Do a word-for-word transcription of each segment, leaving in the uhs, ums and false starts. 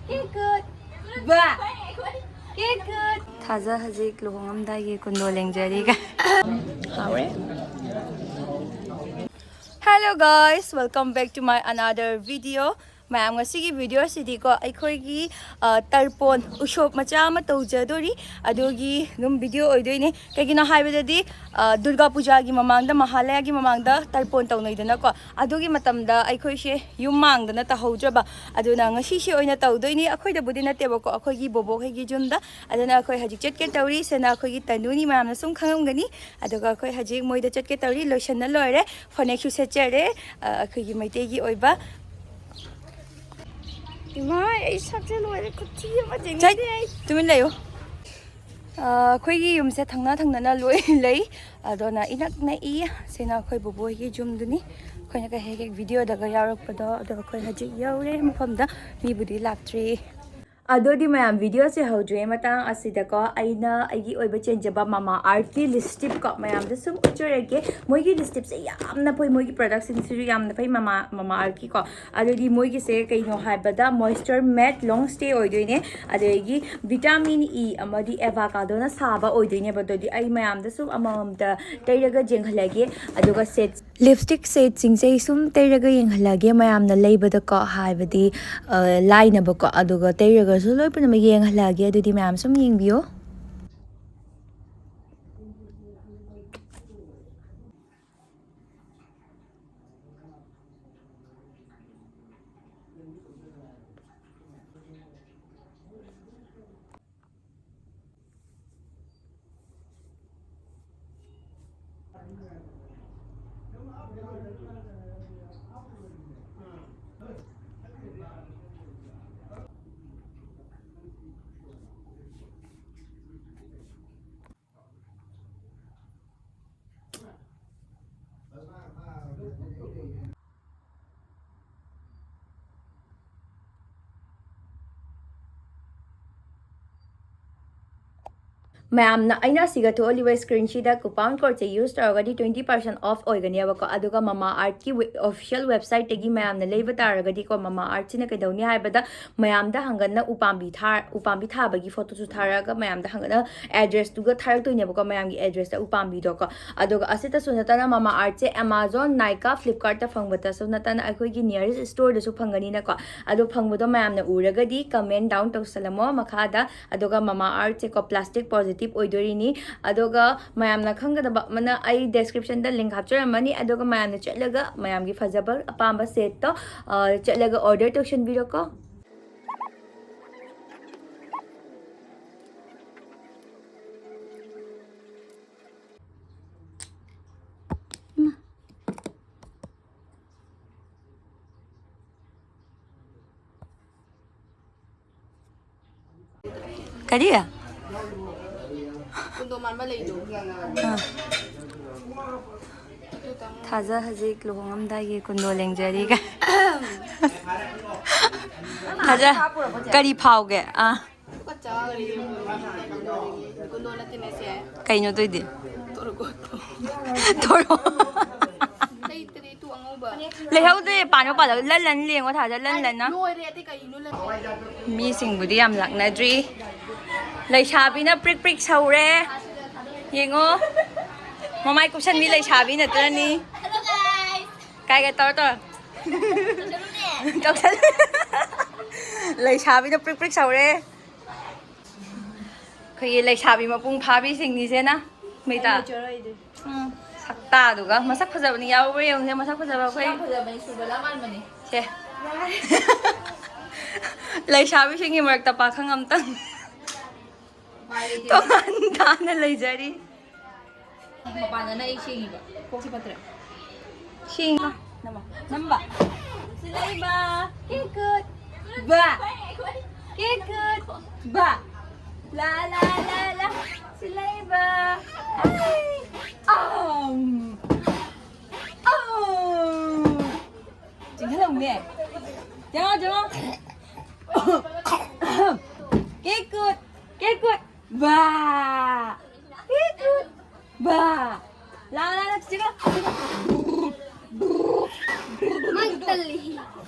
Cake good. ꯕꯥ꯫ Cake good. ꯊꯥꯖ ꯍꯧꯖꯤꯛ ꯂꯨꯍꯣꯡꯉꯝꯗꯥꯏꯒꯤ ꯀꯨꯟꯗꯣ ꯂꯦꯡꯖꯔꯤꯒ꯫ ꯍꯥꯎꯔꯦ꯫ Hello guys, welcome back to my another video. ꯃꯌꯥꯝ, ꯉꯁꯤꯒꯤ ꯚꯤꯗꯤꯑꯣꯁꯤꯗꯤꯀꯣ, ꯑꯩꯈꯣꯏꯒꯤ, ꯑ, ꯇꯔꯄꯣꯟ ꯎꯁꯣꯞ ꯃꯆꯥ ꯑꯃ ꯇꯧꯖꯗꯣꯔꯤ, ꯑꯗꯨꯒꯤ ꯑꯗꯨꯝ ꯚꯤꯗꯤꯑꯣ ꯑꯣꯏꯗꯣꯏꯅꯦ꯫ ꯀꯩꯒꯤꯅꯣ ꯍꯥꯏꯕꯗꯗꯤ, ꯑ, ꯗꯨꯔꯒꯥ ꯄꯨꯖꯥꯒꯤ ꯃꯃꯥꯡꯗ, ꯃꯍꯥꯂꯌꯥꯒꯤ ꯃꯃꯥꯡꯗ ꯇꯔꯄꯣꯟ ꯇꯧꯅꯩꯗꯅꯀꯣ, ꯑꯗꯨꯒꯤ ꯃꯇꯝꯗ ꯑꯩꯈꯣꯏꯁꯦ ꯌꯨꯝ ꯃꯥꯡꯗꯅ ꯇꯧꯍꯧꯗ꯭ꯔꯕ, ꯑꯗꯨꯅ ꯉꯁꯤꯁꯦ ꯑꯣꯏꯅ ꯇꯧꯗꯣꯏꯅꯤ꯫ ꯑꯩꯈꯣꯏꯗꯕꯨꯗꯤ ꯅꯠꯇꯦꯕꯀꯣ, ꯑꯩꯈꯣꯏꯒꯤ ꯕꯣꯕꯣꯛꯈꯩꯒꯤ ꯌꯨꯝꯗ꯫ ꯑꯗꯨꯅ ꯑꯩꯈꯣꯏ ꯍꯧꯖꯤꯛ ꯆꯠꯀꯦ ꯇꯧꯔꯤ꯫ ꯁꯤꯅ ꯑꯩꯈꯣꯏꯒꯤ ꯇꯅꯨꯅꯤ, ꯃꯌꯥꯝꯅ ꯁꯨꯝ ꯈꯪꯉꯝꯒꯅꯤ꯫ ꯑꯗꯨꯒ ꯑꯩꯈꯣꯏ ꯍꯧꯖꯤꯛ ꯃꯣꯏꯗ ꯆꯠꯀꯦ ꯇꯧꯔꯤ꯫ ꯂꯣꯏꯁꯟꯅ ꯂꯣꯏꯔꯦ, ꯐꯅꯦꯛꯁꯨ ꯁꯦꯠꯆꯔꯦ, ꯑ, ꯑꯩꯈꯣꯏꯒꯤ ꯃꯩꯇꯩꯒꯤ ꯑꯣꯏꯕ꯫ ꯏꯃꯥ, ꯑꯩ ꯁꯛꯁꯦ ꯂꯣꯏꯔꯦ, ꯈꯨꯊꯤ ꯑꯃ ꯆꯠ-, ꯌꯦꯡꯅꯤꯡꯗꯦ ꯑꯩ꯫ ꯇꯨꯃꯤꯟ ꯂꯩꯌꯨ꯫ ꯑ, ꯑꯩꯈꯣꯏꯒꯤ ꯌꯨꯝꯁꯦ ꯊꯪꯅ ꯊꯪꯅꯅ ꯂꯣꯏ ꯂꯩ, ꯑꯗꯨꯅ ꯏꯅꯛ ꯅꯛꯏ꯫ ꯁꯤꯅ ꯑꯩꯈꯣꯏ ꯕꯣꯕꯣꯏꯒꯤ ꯌꯨꯝꯗꯨꯅꯤ, ꯑꯩꯈꯣꯏꯅ ꯀꯩ ꯍꯦꯛ ꯍꯦꯛ ꯚꯤꯗꯤꯑꯣꯗꯒ ꯌꯥꯎꯔꯛꯄꯗꯣ꯫ ꯑꯗꯣ ꯑꯩꯈꯣꯏ ꯍꯧꯖꯤꯛ ꯌꯧꯔꯦ ꯃꯐꯝꯗ, ꯃꯤꯕꯨꯗꯤ ꯂꯥꯛꯇ꯭ꯔꯤ꯫ ꯑꯗꯨꯗꯤ ꯃꯌꯥꯝ, ꯚꯤꯗꯤꯑꯣꯁꯦ ꯍꯧꯗ꯭ꯔꯤꯉꯩ ꯃꯇꯥꯡ ꯑꯁꯤꯗꯀꯣ, ꯑꯩꯅ ꯑꯩꯒꯤ ꯑꯣꯏꯕ ꯆꯦꯟꯖꯕ ꯃꯃꯥ ꯑꯥꯔꯠꯀꯤ ꯂꯤꯞꯁꯇꯤꯛꯀꯣ ꯃꯌꯥꯝꯗ ꯁꯨꯝ ꯎꯠꯆꯔꯒꯦ꯫ ꯃꯣꯏꯒꯤ ꯂꯤꯞꯁꯇꯤꯛꯁꯦ ꯌꯥꯝꯅ ꯐꯩ, ꯃꯣꯏꯒꯤ ꯄ꯭ꯔꯗꯛꯁꯤꯡꯁꯤꯁꯨ ꯌꯥꯝꯅ ꯐꯩ, ꯃꯃꯥ, ꯃꯃꯥ ꯑꯥꯔꯠꯀꯤꯀꯣ꯫ ꯑꯗꯨꯗꯤ ꯃꯣꯏꯒꯤꯁꯦ ꯀꯩꯅꯣ ꯍꯥꯏꯕꯗ, moisture matte long stay ꯑꯣꯏꯗꯣꯏꯅꯦ, ꯑꯗꯒꯤ vitamin E ꯑꯃꯗꯤ ꯑꯦꯚꯥꯀꯥꯗꯣꯅ ꯁꯥꯕ ꯑꯣꯏꯗꯣꯏꯅꯦꯕ꯫ ꯑꯗꯨꯗꯤ ꯑꯩ ꯃꯌꯥꯝꯗ ꯁꯨꯝ ꯑꯃꯃꯝꯇ ꯇꯩꯔꯒ ꯌꯦꯡꯍꯜꯂꯒꯦ, ꯑꯗꯨꯒ ꯁꯦꯠ ꯂꯤꯞꯁꯇꯤꯛ ꯁꯦꯠꯁꯤꯡꯁꯦ ꯑꯩ ꯁꯨꯝ ꯇꯩꯔꯒ ꯌꯦꯡꯍꯜꯂꯒꯦ ꯃꯌꯥꯝꯅ ꯂꯩꯕꯗꯀꯣ, ꯍꯥꯏꯕꯗꯤ, ꯑ, ꯂꯥꯏꯅꯕꯀꯣ, ꯑꯗꯨꯒ ꯇꯩꯔꯒꯁꯨ ꯂꯣꯏ ꯄꯨꯝꯅꯃꯛ ꯌꯦꯡꯍꯜꯂꯛꯑꯒꯦ꯫ ꯑꯗꯨꯗꯤ ꯃꯌꯥꯝ ꯁꯨꯝ ꯌꯦꯡꯕꯤꯌꯣ꯫ ꯃꯌꯥꯝꯅ, ꯑꯩꯅ ꯑꯁꯤꯒ ꯊꯣꯛꯍꯜꯂꯤꯕ ꯁ꯭ꯀ꯭ꯔꯤꯟꯁꯤꯗ ꯀꯨꯄꯥꯟ ꯀꯣꯗꯁꯦ ꯌꯨꯁ ꯇꯧꯔꯒꯗꯤ ꯇ꯭ꯋꯦꯟꯇꯤ ꯄꯥꯔꯁꯦꯟ ꯑꯣꯐ ꯑꯣꯏꯒꯅꯦꯕꯀꯣ꯫ ꯑꯗꯨꯒ ꯃꯃꯥ ꯑꯥꯔꯠꯀꯤ ꯑꯣꯐꯤꯁꯤꯌꯦꯜ ꯋꯦꯕꯁꯥꯏꯠꯇꯒꯤ ꯃꯌꯥꯝꯅ ꯂꯩꯕ ꯇꯥꯔꯒꯗꯤꯀꯣ, ꯃꯃꯥ ꯑꯥꯔꯠꯁꯤꯅ ꯀꯩꯗꯧꯅꯤ ꯍꯥꯏꯕꯗ, ꯃꯌꯥꯝꯗ ꯍꯪꯒꯠꯅ ꯎꯄꯥꯝꯕꯤ ꯊꯥ ꯎꯄꯥꯝꯕꯤ ꯊꯥꯕꯒꯤ ꯐꯣꯇꯣꯁꯨ ꯊꯥꯔꯛꯑꯒ ꯃꯌꯥꯝꯗ ꯍꯪꯒꯠꯅ ꯑꯦꯗ꯭ꯔꯦꯁꯇꯨꯒ ꯊꯥꯔꯛꯇꯣꯏꯅꯦꯕꯀꯣ, ꯃꯌꯥꯝꯒꯤ ꯑꯦꯗ꯭ꯔꯦꯁꯇ ꯎꯄꯥꯝꯕꯤꯗꯣꯀꯣ꯫ ꯑꯗꯨꯒ ꯑꯁꯤꯇꯁꯨ ꯅꯠꯇꯅ, ꯃꯃꯥ ꯑꯥꯔꯠꯁꯦ ꯑꯦꯃꯥꯖꯣꯟ, ꯅꯥꯏꯀꯥ, ꯐ꯭ꯂꯤꯞꯀꯥꯔꯠꯇ ꯐꯪꯕꯇꯁꯨ ꯅꯠꯇꯅ, ꯑꯩꯈꯣꯏꯒꯤ ꯅꯤꯌꯔꯦꯁ ꯁ꯭ꯇꯣꯔꯗꯁꯨ ꯐꯪꯒꯅꯤꯅꯀꯣ꯫ ꯑꯗꯣ ꯐꯪꯕꯗꯣ ꯃꯌꯥꯝꯅ ꯎꯔꯒꯗꯤ ꯀꯃꯦꯟ ꯗꯥꯎꯟ ꯇꯧꯁꯜꯂꯝꯃꯣ ꯃꯈꯥꯗ꯫ ꯑꯗꯨꯒ ꯃꯃꯥ ꯑꯥꯔꯠꯁꯦꯀꯣ, ꯄ꯭ꯂꯥꯁꯇꯤꯛ ꯄꯣꯖꯤꯇꯤꯚ ꯑꯣꯏꯗꯣꯔꯤꯅꯤ꯫ ꯑꯗꯨꯒ ꯃꯌꯥꯝꯅ ꯈꯪꯒꯗꯕ ꯑꯃꯅ, ꯑꯩ ꯗꯦꯁꯀ꯭ꯔꯤꯞꯁꯟꯗ ꯂꯤꯡꯛ ꯍꯥꯞꯆꯔꯝꯃꯅꯤ꯫ ꯑꯗꯨꯒ ꯃꯌꯥꯝꯅ ꯆꯠꯂꯒ ꯃꯌꯥꯝꯒꯤ ꯐꯖꯕ ꯑꯄꯥꯝꯕ ꯁꯦꯠꯇꯣ, ꯑ, ꯆꯠꯂꯒ ꯑꯣꯔꯗꯔ ꯇꯧꯁꯟꯕꯤꯔꯣꯀꯣ꯫ ꯀꯔꯤ? ꯀꯨꯟꯗꯣ ꯃꯥꯟꯕ ꯂꯩꯗꯣ꯫ ꯑꯥ꯫ ꯑꯗꯨꯇꯪ꯫ ꯊꯥꯖ ꯍꯧꯖꯤꯛ ꯂꯨꯍꯣꯡꯉꯝꯗꯥꯏꯒꯤ ꯀꯨꯟꯗꯣ ꯂꯦꯡꯖꯔꯤꯒ꯫ ꯊꯥꯖ, ꯀꯔꯤ ꯐꯥꯎꯒꯦ? ꯑꯥ꯫ ꯇꯨꯀꯠꯆꯈ꯭ꯔꯦ ꯏꯕꯦꯝꯃ, ꯀꯨꯟꯗꯣ ꯅꯠꯇꯦꯅꯦ ꯁꯦ꯫ ꯀꯩꯅꯣ ꯑꯗꯨꯏꯗꯤ? ꯇꯣꯔꯣꯀꯣꯠꯇꯣ꯫ ꯇꯣꯔꯣ-, ꯂꯩꯇ꯭ꯔꯦ ꯇꯨ ꯑꯉꯧꯕ꯫ ꯂꯩꯍꯧꯗ꯭ꯔꯦ, ꯄꯥꯟꯕ ꯄꯥꯜꯂꯒ ꯂꯟ ꯂꯟ ꯂꯦꯡꯉꯣ ꯊꯥꯖ, ꯂꯟ ꯂꯟꯅ꯫ ꯂꯣꯏꯔꯦ ꯑꯇꯩ ꯀꯩꯅꯣ ꯂꯟ-꯫ ꯃꯤꯁꯤꯡꯕꯨꯗꯤ ꯌꯥꯝ ꯂꯥꯛꯅꯗ꯭ꯔꯤ꯫ ꯂꯩꯁꯥꯕꯤꯅ ꯄ꯭ꯔꯤꯛ ꯄ꯭ꯔꯤꯛ ꯁꯧꯔꯦ꯫ ꯌꯦꯡꯉꯣ꯫ ꯃꯃꯥꯏ ꯀꯨꯞꯁꯟꯕꯤ ꯂꯩꯁꯥꯕꯤ ꯅꯠꯇ꯭ꯔꯅꯤ꯫ Hello guys꯫ ꯀꯥꯏ ꯀꯥꯏ ꯇꯧꯔ ꯇꯧꯔ꯫ ꯇꯧꯁꯜꯂꯨꯅꯦ꯫ ꯇꯧꯁꯜꯂꯨ꯫ ꯂꯩꯁꯥꯕꯤꯅ ꯄ꯭ꯔꯤꯛ ꯄ꯭ꯔꯤꯛ ꯁꯧꯔꯦ꯫ ꯑꯩꯈꯣꯏꯒꯤ ꯂꯩꯁꯥꯕꯤ ꯃꯄꯨꯡ ꯐꯥꯕꯤꯁꯤꯡꯅꯤꯁꯦꯅ꯫ ꯃꯩꯇꯥ꯫ ꯑꯩ ꯂꯩꯖꯔꯣꯏ ꯑꯗꯨꯗꯤ꯫ ꯎꯝ, ꯁꯛꯇꯥꯗꯨꯒ꯫ ꯃꯁꯛ ꯐꯖꯕꯅꯤ, ꯌꯥꯎꯕ꯭ꯔꯥ ꯌꯦꯡꯉꯨꯁꯦ, ꯃꯁꯛ ꯐꯖꯕ ꯑꯩꯈꯣꯏ꯫ ꯌꯥꯝ ꯐꯖꯕꯅꯤ, ꯁꯨꯔꯕꯂꯥ ꯃꯥꯟꯕꯅꯤ꯫ ꯁꯦ꯫ ꯂꯩꯁꯥꯕꯤꯁꯤꯡꯒꯤ ꯃꯔꯛꯇ ꯄꯥꯈꯪ ꯑꯝꯇꯪ꯫ ꯎꯄꯥꯏ ꯂꯩꯇꯦ꯫ ꯇꯣꯉꯥꯟ ꯇꯥꯅ ꯂꯩꯖꯔꯤ꯫ ꯃꯄꯥꯟꯗꯅ ꯑꯩ ꯁꯦꯡꯉꯤꯕ꯫ ꯀꯣꯛꯁꯤ ꯐꯠꯇ꯭ꯔꯦ꯫ ꯁꯦꯡꯉꯣ꯫ ꯅꯝꯃꯣ꯫ ꯅꯝꯕ꯫ ꯁꯤꯂꯩꯕ꯫ ꯀꯦꯀꯨꯠ꯫ ꯕ꯫ ꯀꯦꯀꯨꯠ꯫ ꯕ꯫ ꯂꯥ, ꯂꯥ, ꯂꯥ, ꯂꯥ꯫ ꯁꯤꯂꯩꯕ꯫ ꯑꯩ꯫ ꯑꯝ꯫ ꯑꯝ꯫ ꯆꯤꯡꯍꯜꯂꯧꯅꯦ꯫ ꯆꯪꯉꯣ, ꯆꯪꯉꯣ꯫ ꯀꯦꯀꯨꯠ꯫ ꯀꯦꯀꯨꯠ꯫ ꯕꯥ꯫ ꯃꯥꯒꯤ ꯇꯜꯂꯤ꯫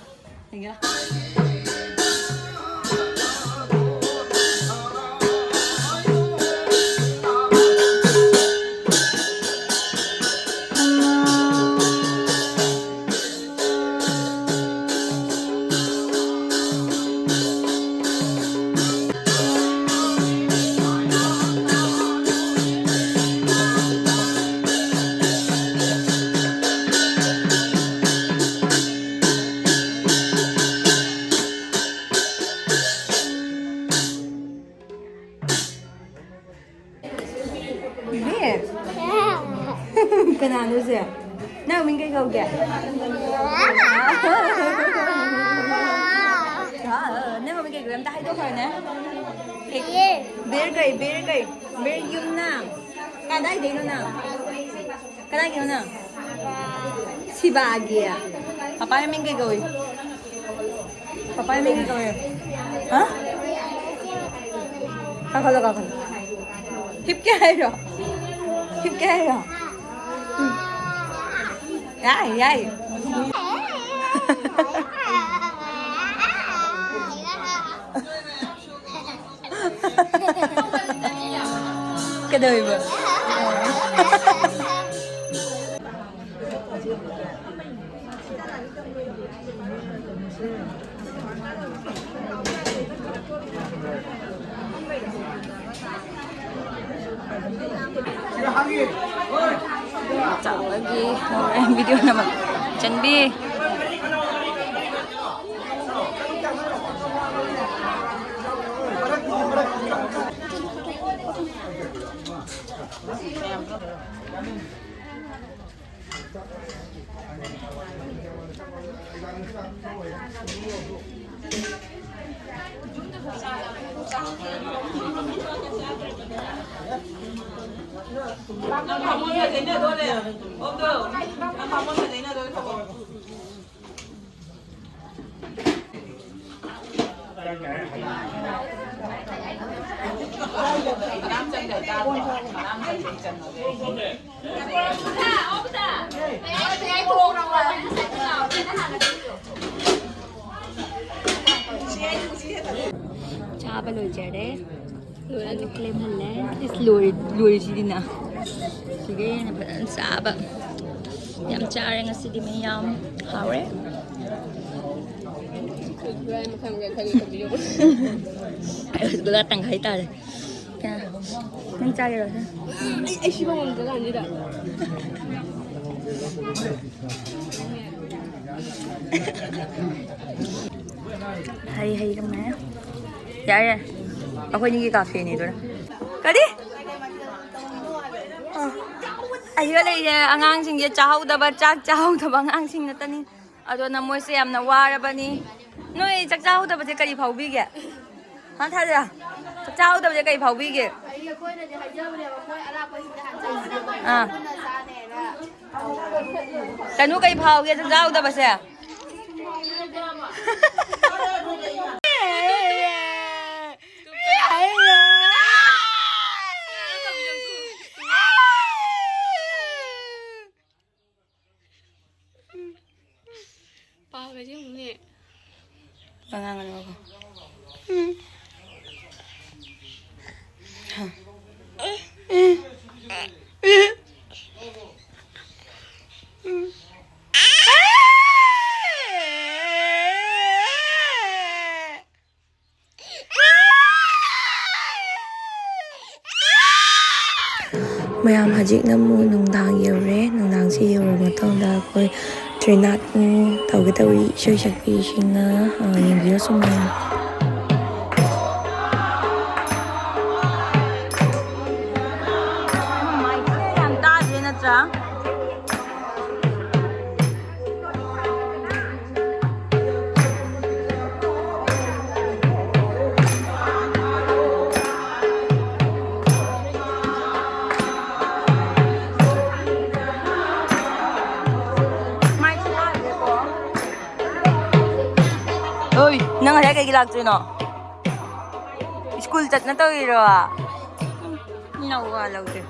ꯍꯦꯡꯒꯦꯔꯥ? ꯏꯕꯤ? ꯀꯅꯥꯅꯣ ꯁꯦ? ꯅꯪ ꯃꯤꯡ ꯀꯩ ꯀꯧꯒꯦ? ꯅꯪ ꯃꯃꯤꯡ ꯀꯩ ꯀꯧꯒꯦ? ꯑꯝꯇ ꯍꯥꯏꯗꯣꯛꯈ꯭ꯔꯣꯅꯦ꯫ ꯕꯦꯔ ꯀꯩ? ꯕꯦꯔ ꯀꯩ? ꯕꯦꯔ ꯌꯨꯝꯅꯥꯝ꯫ ꯀꯗꯥꯏꯗꯩꯅꯣ ꯅꯪ? ꯀꯗꯥꯏꯒꯤꯅꯣ ꯅꯪ? ꯁꯤꯕꯥꯒꯤ꯫ ꯄꯄꯥ ꯃꯃꯤꯡ ꯀꯩ ꯀꯧꯏ? ꯄꯄꯥ ꯃꯃꯤꯡ ꯀꯩ ꯀꯧꯏ? ꯍꯥ? ꯀꯥꯈꯠꯂꯣ, ꯀꯥꯈꯠꯂꯣ꯫ ꯍꯤꯞꯀꯦ ꯍꯥꯏꯔꯣ? ꯍꯤꯞꯀꯦ ꯍꯥꯏꯔꯣ? ꯎꯝ꯫ ꯌꯥꯏ, ꯌꯥꯏ꯫ ꯀꯩꯗꯧꯔꯤꯕ? ꯆꯥꯎꯕꯒꯤ ꯍꯣꯔꯦꯟ ꯚꯤꯗꯤꯑꯣ ꯅꯝꯕ ꯆꯟꯕꯤ꯫ ꯆꯥꯕ ꯂꯣꯏꯖꯔꯦ꯫ ꯂꯣꯏꯔꯦ꯫ ꯂꯦꯝꯍꯜꯂꯦ꯫ ꯏꯁ, ꯂꯣꯏ-, ꯂꯣꯏꯔꯤꯁꯤꯗꯤꯅ꯫ ꯁꯤꯒ ꯍꯦꯟꯅ ꯐꯖꯅ ꯆꯥꯕ꯫ ꯌꯥꯝ ꯆꯥꯔꯦ ꯉꯁꯤꯗꯤ ꯃꯌꯥꯝ꯫ ꯍꯥꯎꯔꯦ꯫ ꯔꯁꯒꯨꯂꯥ ꯃꯈꯜ ꯃꯈꯜ ꯈꯔ ꯈꯔ ꯇꯧꯕꯤꯔꯣ꯫ ꯔꯁꯒꯨꯂꯥ ꯇꯪꯈꯥꯏ ꯇꯥꯔꯦ꯫ ꯀꯌꯥ? ꯅꯪ ꯆꯥꯒꯦꯔꯣ? ꯑꯩ, ꯑꯩ ꯁꯤꯕ ꯉꯝꯗ꯭ꯔꯀꯥꯟꯁꯤꯗ꯫ ꯍꯩ, ꯍꯩ ꯀꯃꯥꯏꯅ? ꯌꯥꯔꯦ, ꯌꯥꯔꯦ꯫ ꯑꯩꯈꯣꯏꯅꯤꯒꯤ ꯀꯥꯐꯦꯅꯦ ꯑꯗꯨꯅ꯫ ꯀꯔꯤ? ꯑ, ꯑꯁꯤꯗ ꯂꯩꯔꯤꯁꯦ ꯑꯉꯥꯡꯁꯤꯡꯁꯦ ꯆꯥꯍꯧꯗꯕ, ꯆꯥꯛ ꯆꯥꯍꯧꯗꯕ ꯑꯉꯥꯡꯁꯤꯡ ꯉꯥꯛꯇꯅꯤ꯫ ꯑꯗꯨꯅ ꯃꯣꯏꯁꯦ ꯌꯥꯝꯅ ꯋꯥꯔꯕꯅꯤ꯫ ꯅꯣꯏ ꯆꯥꯛ ꯆꯥꯍꯧꯗꯕꯁꯦ ꯀꯔꯤ ꯐꯥꯎꯕꯤꯒꯦ? ꯍꯥ, ꯊꯥꯖ? ꯆꯥꯛ ꯆꯥꯍꯧꯗꯕꯁꯦ ꯀꯔꯤ ꯐꯥꯎꯕꯤꯒꯦ? ꯑꯥ꯫ ꯇꯅꯨ, ꯀꯩ ꯐꯥꯎꯒꯦ ꯆꯥꯛ ꯆꯥꯍꯧꯗꯕꯁꯦ? ꯄꯥꯒꯁꯦ ꯑꯃꯨꯛꯅꯦ꯫ ꯋꯥ ꯉꯥꯡꯒꯅꯨ꯫ ꯃꯌꯥꯝ, ꯍꯧꯖꯤꯛꯅ ꯑꯃꯨꯛ ꯅꯨꯡꯗꯥꯡ ꯌꯧꯔꯦ꯫ ꯅꯨꯡꯗꯥꯡꯁꯦ ꯌꯧꯔꯕ ꯃꯇꯨꯡꯗ ꯑꯩꯈꯣꯏ ꯇ꯭ꯔꯤꯅꯥꯠ ꯇꯧꯒꯦ ꯇꯧꯔꯤ ꯏꯁꯩ ꯁꯛꯄꯤꯁꯤꯡꯅ, ꯑ, ꯌꯦꯡꯕꯤꯌꯨ ꯁꯨꯝ ꯃꯌꯥꯝ꯫ ꯌꯥꯝ ꯇꯥꯗꯦ ꯅꯠꯇ꯭ꯔꯥ? ꯍꯣꯏ, ꯅꯪ ꯉꯁꯥꯏ ꯀꯩꯒꯤ ꯂꯥꯛꯇ꯭ꯔꯤꯅꯣ? ꯁ꯭ꯀꯨꯜ ꯆꯠꯅ ꯇꯧꯔꯤꯔꯣ? ꯂꯧ ꯋꯥ ꯂꯧꯗꯦ꯫